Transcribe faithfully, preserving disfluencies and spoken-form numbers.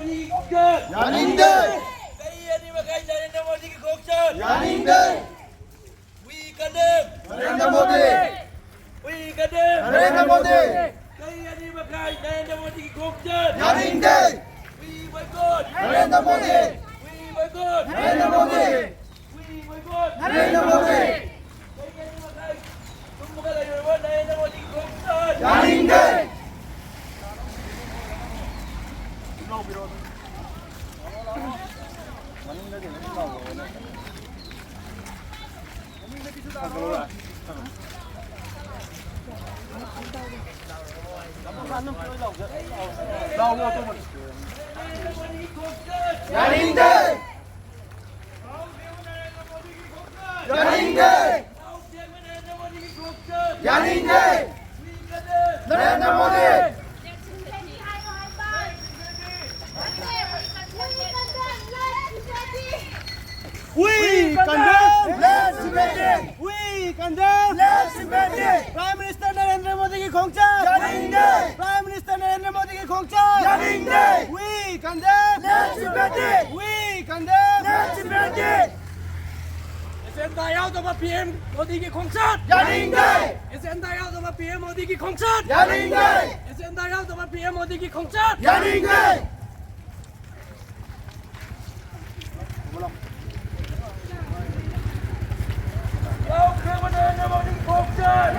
ꯌꯥꯅꯤꯡꯗꯦ! ꯆꯍꯤ ꯑꯅꯤ ꯃꯈꯥꯏ ꯅꯔꯦꯟꯗ꯭ꯔ ꯃꯣꯗꯤꯒꯤ ꯈꯣꯡꯆꯠ! ꯌꯥꯅꯤꯡꯗꯦ! We condemn! Narendra Modi! We condemn! Narendra Modi! ꯆꯍꯤ ꯑꯅꯤ ꯃꯈꯥꯏ ꯅꯔꯦꯟꯗ꯭ꯔ ꯃꯣꯗꯤꯒꯤ ꯈꯣꯡꯆꯠ! ꯌꯥꯅꯤꯡꯗꯦ! We boycott! Narendra Modi! We boycott! Narendra Modi! Narendra Modi! ꯌꯥꯅꯤꯡꯗꯦ! ꯌꯥꯅꯤꯡꯗꯦ! ꯌꯥꯅꯤꯡꯗꯦ! ꯌꯥꯅꯤꯡꯗꯦ! Narendra Modi! We condemn! Let's begin! We condemn! Let's begin! Prime Minister Narendra Modi ꯒꯤ ꯈꯣꯡꯆꯠ! ꯌꯥꯅꯤꯡꯗꯦ! Prime Minister Narendra Modi ꯒꯤ ꯈꯣꯡꯆꯠ! ꯌꯥꯅꯤꯡꯗꯦ! We condemn! Let's begin! We condemn! Let's begin! Agenda ꯌꯥꯎꯗꯕ ꯄꯤ ꯑꯦꯝ ꯃꯣꯗꯤꯒꯤ ꯈꯣꯡꯆꯠ! ꯌꯥꯅꯤꯡꯗꯦ! ꯑꯦꯖꯦꯟꯗꯥ ꯌꯥꯎꯗꯕ ꯄꯤ ꯑꯦꯝ ꯃꯣꯗꯤꯒꯤ ꯈꯣꯡꯆꯠ! ꯌꯥꯅꯤꯡꯗꯦ! ꯑꯦꯖꯦꯟꯗꯥ ꯌꯥꯎꯗꯕ ꯄꯤ ꯑꯦꯝ ꯃꯣꯗꯤꯒꯤ ꯈꯣꯡꯆꯠ! ꯌꯥꯅꯤꯡꯗꯦ! ꯌꯥꯎꯈ꯭ꯔꯕ ꯅꯔꯦꯟꯗ꯭ꯔ ꯃꯣꯗꯤꯒꯤ ꯈꯣꯡꯆꯠ!